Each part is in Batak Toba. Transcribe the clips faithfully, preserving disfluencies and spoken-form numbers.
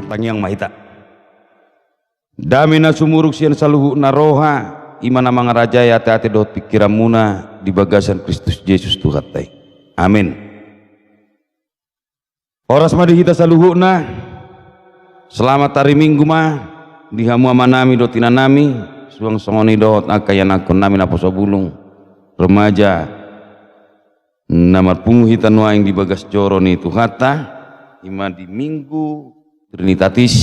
Tangiang ma hita. Dame na sumurung sian saluhutna roha, i ma na mangarajai ateate dohot pingkiranmuna di bagasan Kristus Jesus Tuhanta i. Amen. Horas ma di hita saluhutna. Selamat hari Minggu ma di hamu amanami dohot inanami, suang songon i dohot angka ianakhonnami naposo bulung, remaja, na marpungu hita nuaeng di bagas joro ni Tuhanta, i ma di Minggu Trinitatis.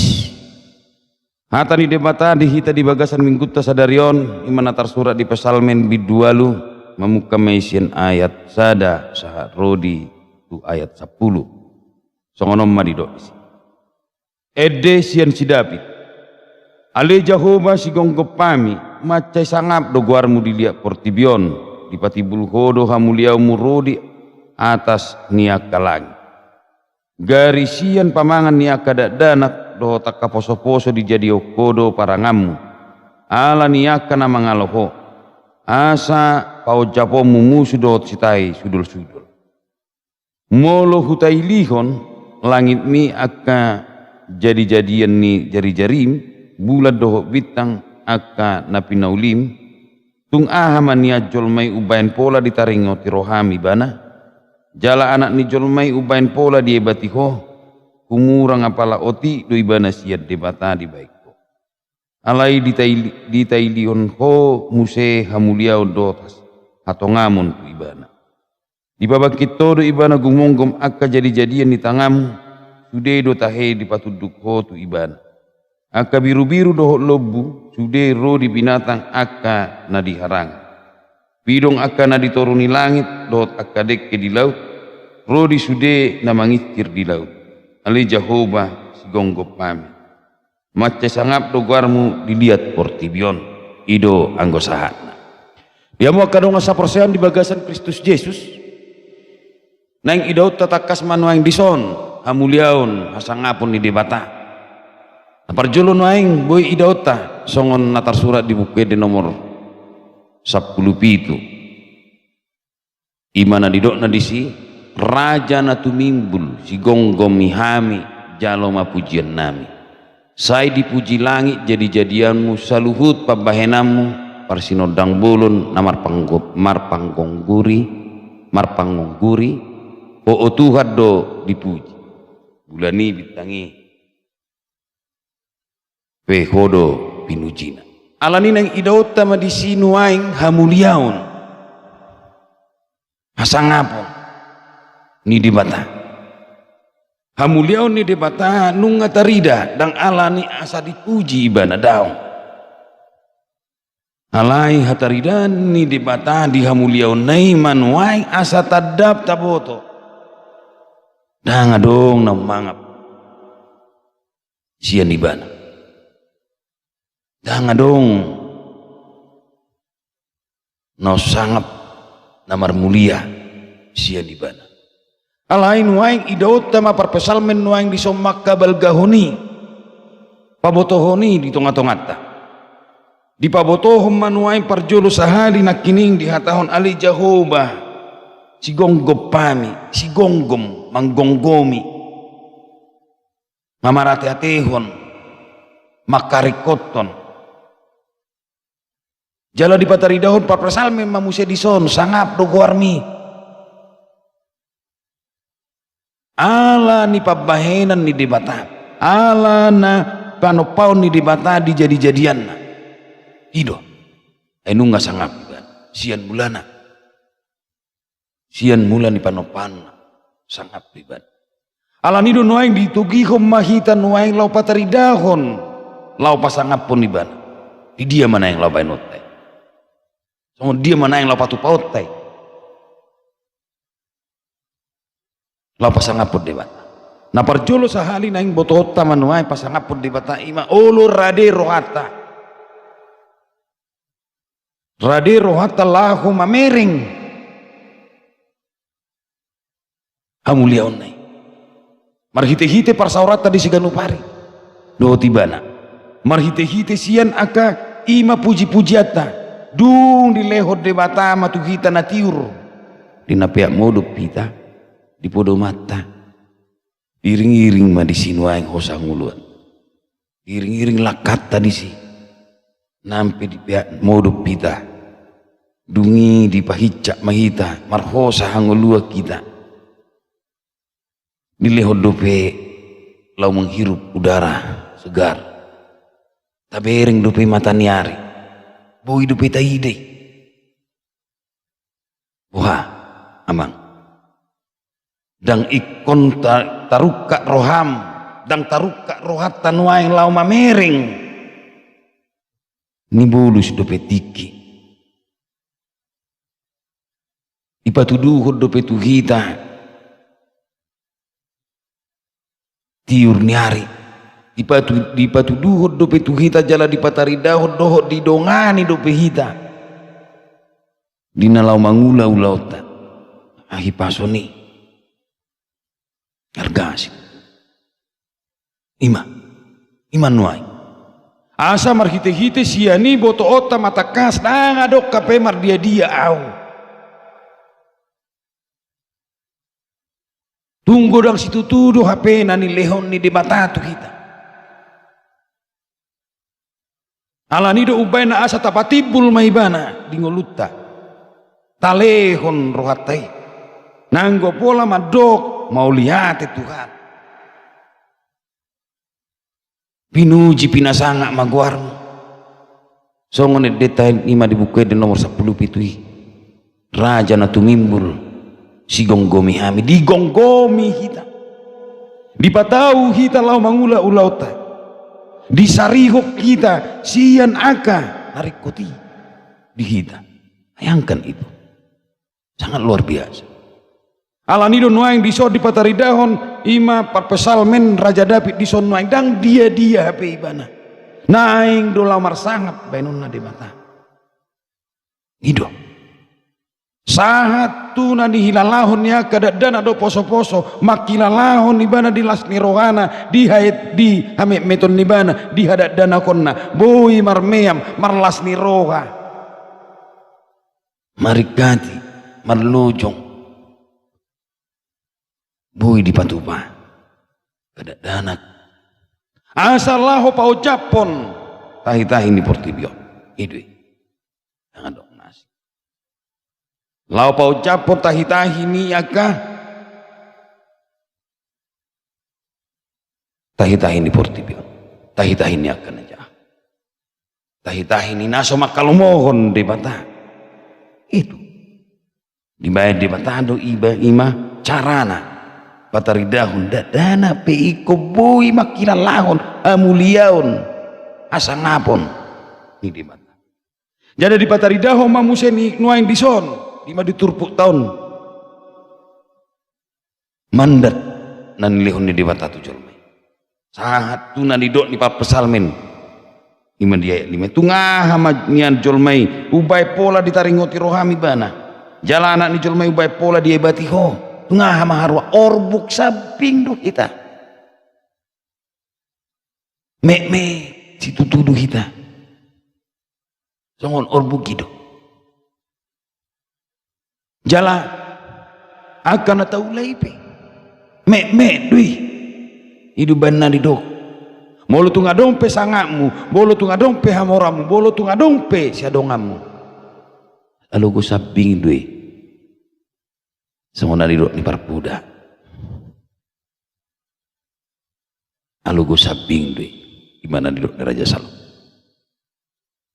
Hata ni Debata di hita di bagasan Minggunta sadari on, i ma na tarsurat di Psalmen bindu ualu, mamungka ma i sian ayat sada sahat ro di tu ayat sampulu. Songon on ma didok disi. Ende sian si David. Ale Jahowa sigomgom hami, mansai sangap do goarmu di liat portibi on, dipatimbul ho do hamuliaonmu ro di atas ni angka langit. Gari sian pamangan ni angka dakdanak dohot angka posoposo dijadihon ho do paranganmu, ala ni angka na mangalo ho, asa paonjaponmu musu dohot sitahi sudolsudol. Molo hutailihon langitmi angka jadijadian ni jarijarim, bulan dohot bintang angka na pinaulim, tung aha ma nian jolma i umbahen pola ditaringoti roham ibana? Jala anak ni jolma i umbahen pola diebati ho? Humurang apala otik do ibana sian Debata dibahen ho. Alai ditaili-, ditailihon ho muse hamuliaon dohot hatongamon tu ibana. Dipabangkit ho do ibana gumomgom angka jadijadian ni tanganmu, sude do tahe dipatunduk ho tu ibana. Angka birubiru dohot lombu, sude ro di binatang angka na di harangan. Pidong angka na di toru ni langit dohot angka dengke di laut, ro di sude na manginsir di laut. Ale Jahowa sigomgom hami, mansai sangap do goarmu di liat portibi on. I do anggo sahatna. Di hamu angka dongan saporseaon di bagasan Kristus Jesus, naeng idaonta tangkas ma nuaeng dison hamuliaon hasangapon ni Debata. Na parjolo nuaeng boi idaonta songon na tarsurat di Buku Ende nomor sampulu pitu. I ma na nidokna disi, Raja na tumimbul, sigomgomi hami, jalo ma pujiannami. Sai dipuji langit jadijadianmu, saluhut pambahenanmu, parsinondang bolon na marpanggo-, marpangongguri, marpangongguri, Ho, o Tuhan, do dipuji. Bulan i, bintang i pe Ho do pinujina. Alani naeng idaonta ma disi nuaeng hamuliaon hasangapon ni Debata. Hamuliaon ni Debata nunga tarida, ndang alani asa dipuji ibana, daong. Alai hataridaan ni Debata di hamuliaonna i ma nuaeng asa tandap taboto. Ndang adong na umangap sian ibana. Ndang adong na sangap na marmulia sian ibana. Alai nuaeng idaonta ma parpsalmen nuaeng dison mangkabalgahon i, pabotohon i di tongatonganta. Dipabotohon ma nuaeng parjolo sahali nangkining dihatahon, Ale Jahowa, sigomgom hami, sigomgom, manggomgomi, mamarateatehon, mangkaringkothon. Jala dipataridahon parpsalmen ma muse dison, sangap do goarmi. Ala ni pambahenan ni Debata, ala na panompaon ni Debata di jadijadianna. I do. Ai nunga sangap ibana sian mulana. Sian mula ni panompaonna, sangap do ibana. Alani do nuaeng ditogihon ma hita nuaeng laho pataridahon, laho pasangaphon ibana. Di dia ma naeng laho bahenonta i? Songon dia ma naeng laho patupaonta i? Laho pasangaphon Debata. Na parjolo sahali naeng botoonta ma nuaeng pasangaphon Debata i ma olo rade rohanta. Rade rohanta laho mamereng hamuliaonna i. Marhitehite parsaoranta di siganup ari dohot ibana. Marhitehite sian angka i ma pujipujianta. Dung dilehon Debata ma tu hita na tiur. Di na peak modom hita, di podomanta. Iringiring ma disi nuaeng hosa ngoluan. Iring-iring langkanta disi. Nang pe dipeak modom hita. Dung i dipahinsat ma hita, marhosa hangoluan hita. Dilehon dope laho menghirup udara segar. Tabereng dope mata ni ari. Boi dope taida i. Boha, amang? Ndang ingkon ta-, tarungkap roham, ndang tarungkap rohanta nuaeng laho mamereng. Nibolus dope tingki. Dipatuduhon dope tu hita tiur ni ari. Dipatu-, dipatuduhon dope tu hita jala dipataridahon dohot didongani dope hita. Di na laho mangula ulaonta. Hahipason i. Arga asi. Ima. Ima nuaeng. Asa marhite-hite sian i botoonta ma tangkas ndang adong hape mardia-dia au. Tung godang situtu do hape na nilehon ni Debata tu hita. Alani do umbahen na asa tapatimbul ma ibana di ngolunta. Talehon rohanta i. Nanggo pola mandok mauliate Tuhan. Pinuji pinasangap ma goarmu. Songon endenta i ma di Buku Ende nomor sampulu pitu i. Raja na tumimbul, sigomgomi hami, digomgomi hita. Dipatau hita laho mangula ulaonta. Disarihon hita sian angka na ringkot i di hita. Bayangkan itu. Sangat luar biasa. Alani do nuaeng dison dipataridahon, ima parpsalmen Raja Daud dison nuaeng ndang dia-dia hape ibana. Naeng do laho marsangap bahenonna Debata. I do. Sahat tu na nihilalahon ni angka dakdanak dohot poso-poso, mangkilalahon ibana di las ni rohana, di haet-, di hametmeton ni ibana, di hadakdanakonna, boi marmeam, marlas ni roha. Maringkati, marlojong. Boi dipatupa. Angka dakdanak. Asa laho paonjaphon tahi-tahi ni portibi on. I do i. Ndang adong na asing. Laho paonjaphon tahi-tahi ni angka tahi-tahi ni portibi on. Tahi-tahi ni angka na jahat. Tahi-tahi ni na so mangkalomohon Debata. I do. Dibaen Debata do iba, ima carana pataridahon dakdanak pe ingkon boi mangkilalahon hamuliaon, hasangapon ni Debata. Jadi dipataridahon ma muse nuaeng dison, ima di turpukta on. Mandat na nilehon ni Debata tu jolma i. Sahat tu na nidok ni parpsalmen. Ima di ayat lima. Tung aha ma nian jolma i, umbaen pola ditaringoti roham ibana. Jala anak ni jolma i umbaen pola diebati ho. Tung aha ma haroa, orbuk sambing do hita. Metmet situtu do hita. Songon orbuk i do. Jala angka na taula i pe metmet do i. I do umbahen na nidok. Molo tung adong pe sangapmu, molo tung adong pe hamoraonmu, molo tung adong pe siadonganmu. Alogo sambing do i. Songon na nidok ni parpoda. Alogo sambing do i. Ima na nidok ni Raja Salomo.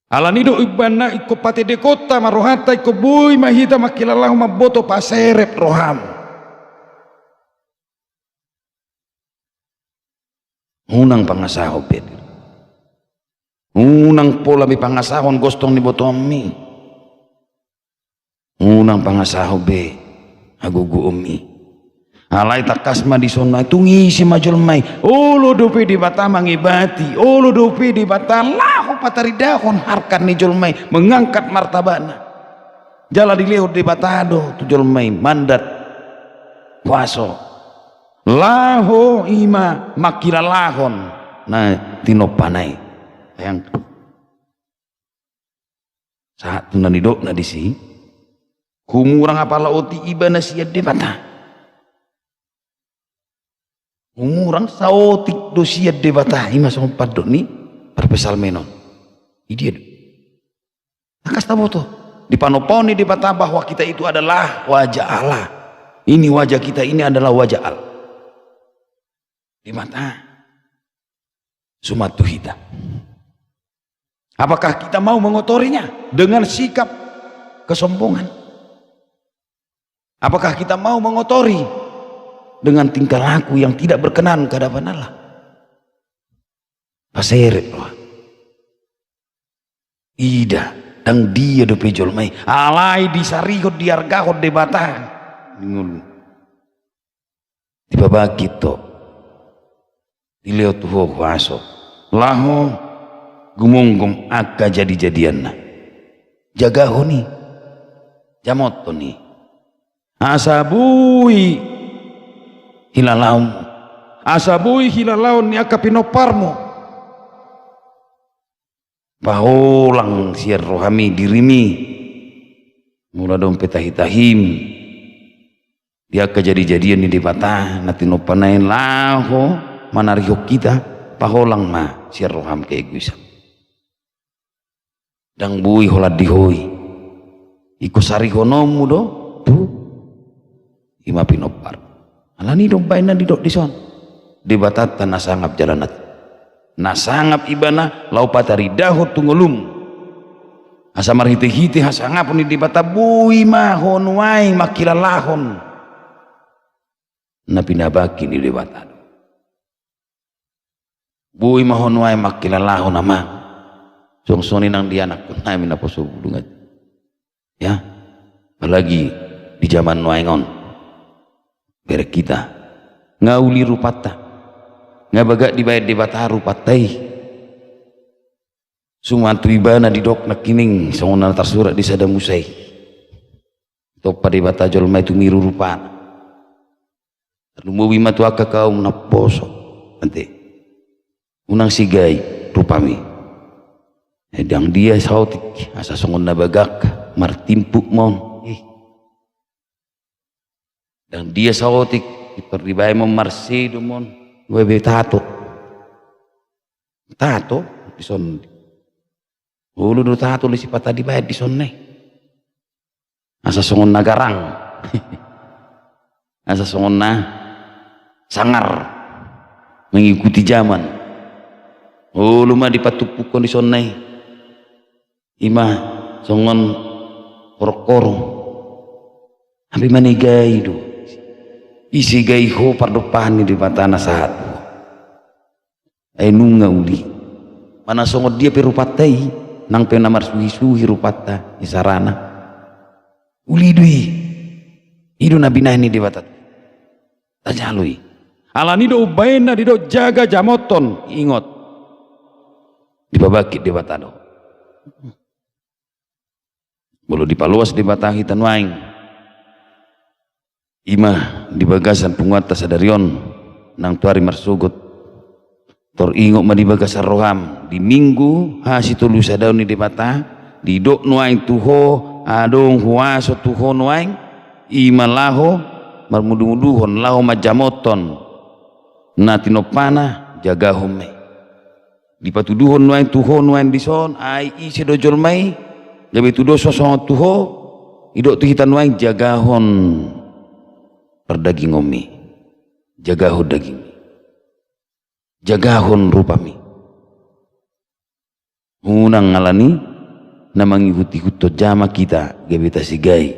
Alani do umbahen na ingkon patendekonta ma rohanta, ingkon boi ma hita mangkilalahon, mamboto, paserep roham. Unang pangasahon be. Unang pola be pangasahon gostong ni botoonmi. Unang pangasahon be hagogoonmi. Alai tangkas ma dison, tung ise ma jolma i? Olo dope Debata mangebati, olo dope Debata laho pataridahon harkat ni jolma i, mengangkat martabatna. Jala dilehon Debata do tu jolma i mandat, kuaso, laho ima mangkilalahon na tinompana i. Bayangkan. Sahat tu na nidokna disi, humurang apala otik ibana sian Debata. Humurang saotik do sian Debata, i ma songon pandok ni parpsalmen on. Idia do. Tangkas taboto. Dipanompaon ni Debata bahwa kita itu adalah wajah Allah. Ini wajah kita ini adalah wajah Allah. Debata suman tu hita. Apakah kita mau mengotorinya dengan sikap kesombongan? Apakah kita mau mengotori dengan tingkah laku yang tidak berkenan ke hadapan Allah? Paseret roha. Ida, ndang dia dope jolma i. Alai disarihon, diargahon Debata di ngolu. Dipabangkit ho. Dilehon tu ho huaso. Laho gumomgom angka jadijadianna. Jagahon i. Jamothon i. Asa boi hilalaonmu. Asa boi hilalaon ni angka pinomparmu. Paholang sian rohami dirimi. Molo adong pe tahitahim di angka jadijadian ni Debata na tinompaNa i laho manarihon hita, paholang ma sian roham keegoisan. Ndang boi holan di ho i. Ingkon sarihononmu do tu i ma pinompar. Alani do umbahen na didok dison. Debatanta na sangap jala na, na sangap Ibana laho pataridahon tu ngolum. Asa marhitehite hasangapon ni Debata boi ma ho nuaeng mangkilalahon na pinabangkit ni Debata do. Boi ma ho nuaeng mangkilalahon, Amang. Songon i nang di anakkonnami naposo bulung ate. Ya, apalagi di jaman nuaeng on. Berek hita. Nga uli rupanta. Nga bagak dibaen Debata rupanta i. Suman tu Ibana didok nangkining songon na tarsurat di Sada Musa i. Ditompa Debata jolma i tumiru rupana. Tarlumobi ma tu angka kaum naposo. Ate. Unang sigai rupami. Ndang dia saotik asa songon na bagak martimpuk ma on. Ih. Ndang dia saotik, pintor dibaen ma on marsedo ma on. Gabe tato. Tato dison. Olo do tato le sipata dibaen dison i. Asa songon na garang. Asa songon na sangar mengikuti jaman. Olo ma dipatumpukhon dison i. I ma songon horongkorong. Hape manegai do. Ise gai ho pardompahan ni Debata na sahat. Ai nunga uli. Manang songon dia pe rupanta i, nang pe na marsuhisuhi rupanta isarana. Uli do i. I do na binahen ni Debata. Tajalo i. Alani do umbahen na didok jaga jamothon, ingot. Dipabangkit Debata do. Molo dipaloas Debata hita nuaeng. I ma di bagasan punguanta sadari on nang tu ari marsogot. Tor ingot ma di bagasan roham di Minggu hasitolu sadaon ni Debata, didok nuaeng tu ho, adong huaso tu ho nuaeng, i ma laho marmudumuduhon laho manjamothon na tinompana, jagahon ma i. Dipatuduhon nuaeng tu ho nuaeng dison, ai ise do jolma i, gabe tudos songon tu ho, didok tu hita nuaeng jagahon pardagingonmi. Jagahon dagingmi. Jagahon rupami. Unang alani na mangihuthon jama hita gabe tasigai.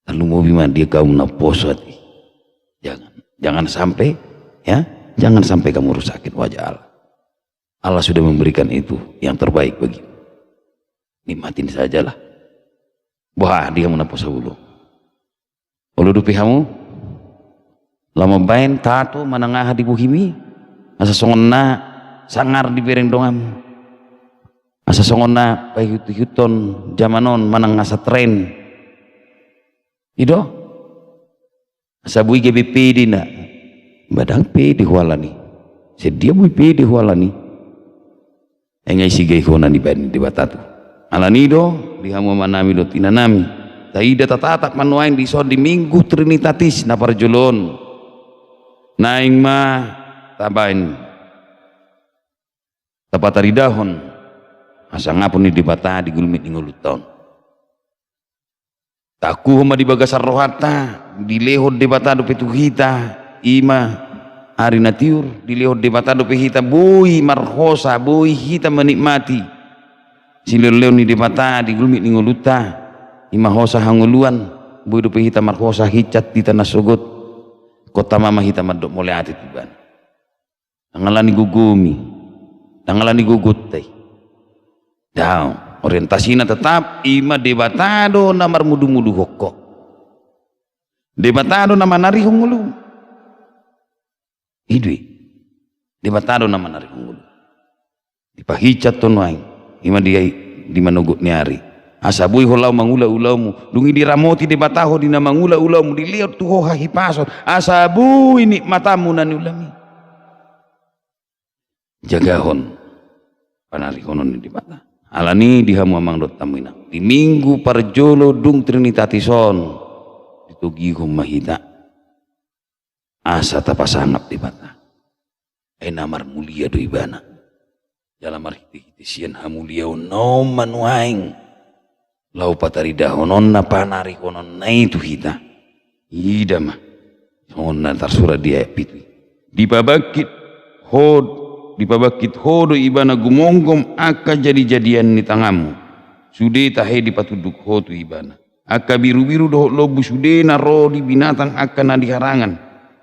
Tarlumobi ma di kaum naposo ate. Jangan, jangan sampai, ya, jangan sampai kamu rusakin wajah Allah. Allah sudah memberikan itu yang terbaik bagimu. Nikmatin sajalah. Boha di hamu naposo bulung. Olo dope hamu laho mambaen tato manang aha di bohimi, asa songon na sangar dibereng donganmu. Asa songon na paihuthon jaman on manang asa tren. I do. Asa boi gabe pede na. Ba ndang pede ho alani. Sai dia boi pede ho alani. Ai nga i sigaihon na dibaen ni Debata tu. Alani do di hamu amanami dohot inanami. Taida tatatap ma nuaeng dison di Minggu Trinitatis na parjolo on. Naeng ma tabaen, tapataridahon hasangapon ni Debata di gulmit ni ngolunta on. Taangkuhon ma di bagasan rohanta, dilehon Debata dope tu hita, i ma ari na tiur, dilehon Debata dope hita boi marhosa, boi hita menikmati silehonlehon ni Debata di gulmit ni ngolunta, i ma hosa hangoluan, boi dope hita marhosa hinsat hita na sogot, ingkon tama ma hita mandok mauliate tu Ibana. Ndang alani gogomi, ndang alani gogonta i. Daong, orientasina tetap i ma Debata do na marmudumuduhon ho. Debata do na manarihon ngolum. I do i. Debata do na manarihon ngolum. Dipahinsat ho nuaeng, i ma di, di manogot ni ari. Asa boi ho laho mangula ulaonmu, dung i diramoti Debata ho di na mangula ulaonmu, dilehon tu ho hahipason, asa boi nikmatanmu na niulamu i. Jagahon panarihonon ni Debata. Alani i di hamu amang dohot hamu inang, di minggu parjolo dung Trinitatis on, ditogihon ma hita asa tapasangap Debata. Ai na marmulia do Ibana. Jala marhitehite sian hamuliaonna on ma nuaeng laho pataridahononna, panarihononna i tu hita. Ida ma songon na tarsurat di ayat pitu i. Dipabangkit ho, dipabangkit ho do Ibana gumomgom angka jadijadian ni tanganmu. Sude tahe dipatunduk ho tu Ibana. Angka birubiru dohot lombu sude na ro di binatang angka na di harangan,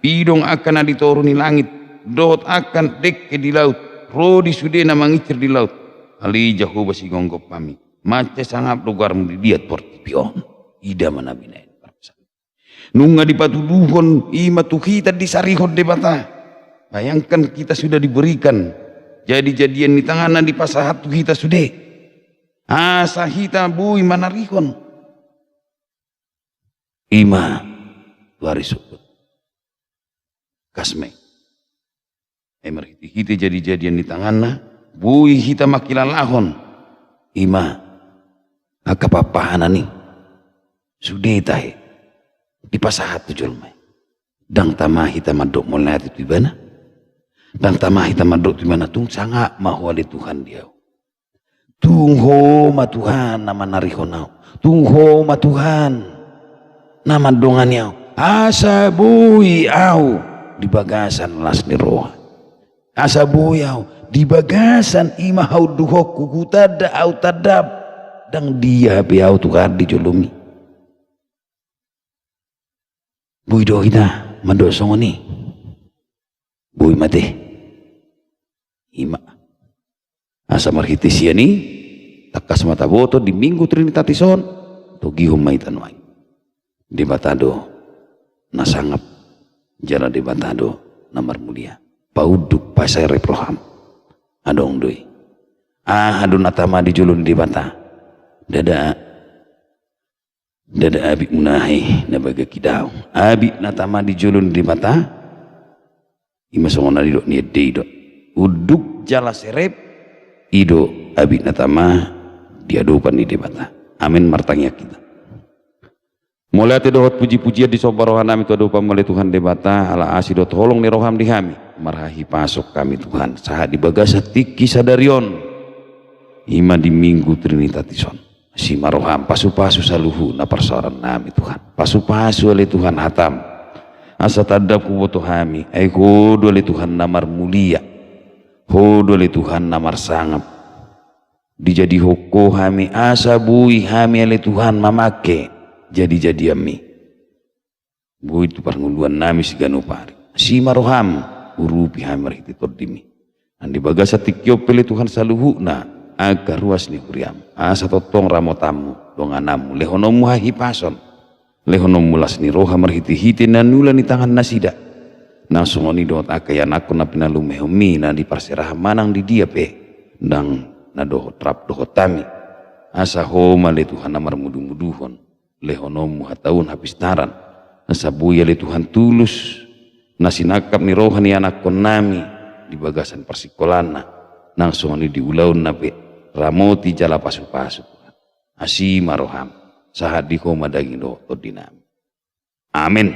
pidong angka na di toru ni langit, dohot angka dengke di laut, ro di sude na manginsir di laut. Ale Jahowa sigomgomanmi, mansai sangap do goarmu di liat portibi on. Ida ma na binahen. Nunga dipatuduhon i ma tu hita, disarihon Debata. Bayangkan, kita sudah diberikan jadijadian ni tanganna, dipasahat tu hita sude. Asa hita boi manarihon. I ma tu ari sogot. Kas ma i. Ai marhitehite jadijadian ni tanganna, boi hita mangkilalahon i ma angka pahanpahanan i. Sude tahe dipasahat tu jolma i. Ndang tama hita mandok mauliate tu Ibana. Ndang tama hita mandok tu Ibana, tung sangap ma Ho ale Tuhan di ahu. Tung Ho ma Tuhan na manarihon ahu. Tung Ho ma Tuhan na mandongani ahu. Asa boi ahu di bagasan las ni roha. Asa boi ahu di bagasan i ma haunduhonku, hutanda ahu tandam. Ndang dia hape ahu Tuhan di jolomi. Boi do hita mandok songon i? Boi ma ate. I ma. Asa marhite sian i, tangkas ma taboto di Minggu Trinitatis on, togihon ma hita nuaeng. Debata do na sangap, jala Debata do na marmulia. Paunduk, paserep roham. Adong do i. Aha do na tama di jolo ni Debata? Ndada. Ndada abitmuna i na bagak i, daong. Abit na tama di jolo ni Debata, i ma songon na nidok ni ende i do. Unduk jala serep, i do abit na tama di adopan ni Debata. Amen. Martangiang hita. Mauliate dohot pujipujian disomba rohanami tu adopanmu ale Tuhan Debata, ala asi dohot holong ni roham di hami. Marhahipason hami Tuhan, sahat di bagasan tingki sadari on. I ma di Minggu Trinitatis on. Asi ma roham, pasupasu saluhutna parsaorannami Tuhan. Pasupasu ale Tuhan hatam. Asa tandam huboto hami, ai Ho do ale Tuhan na marmulia. Ho do ale Tuhan na marsangap. Dijadihon Ho hami asa boi hami ale Tuhan mamangke jadijadianmi. Boi tu parngoluannami siganup ari. Asi ma roham, urupi hami marhite tondimi. Nang di bagasan tingki on pe ale Tuhan saluhutna angka ruas ni huriam. Asa tongtong ramotanmu, dongananmu, lehononmu hahipason. Lehononmu las ni roha marhitehite na niula ni tangannasida. Nang songon i dohot angka ianakhon na pinalumehonmi na diparserahan manang di dia pe. Ndang na dohot rap dohot hami. Asa Ho ma ale Tuhan na marmudumuduhon. Lehononmu hataon hapistaran, asa boi ale Tuhan tulus na sinangkap ni roha ni ianakhonnami di bagasan parsingkolanna, nang songon i di ulaonna pe, ramoti jala pasupasu Tuhan. Asi ma roham, sahat di Ho ma daging dohot tondinami. Amen.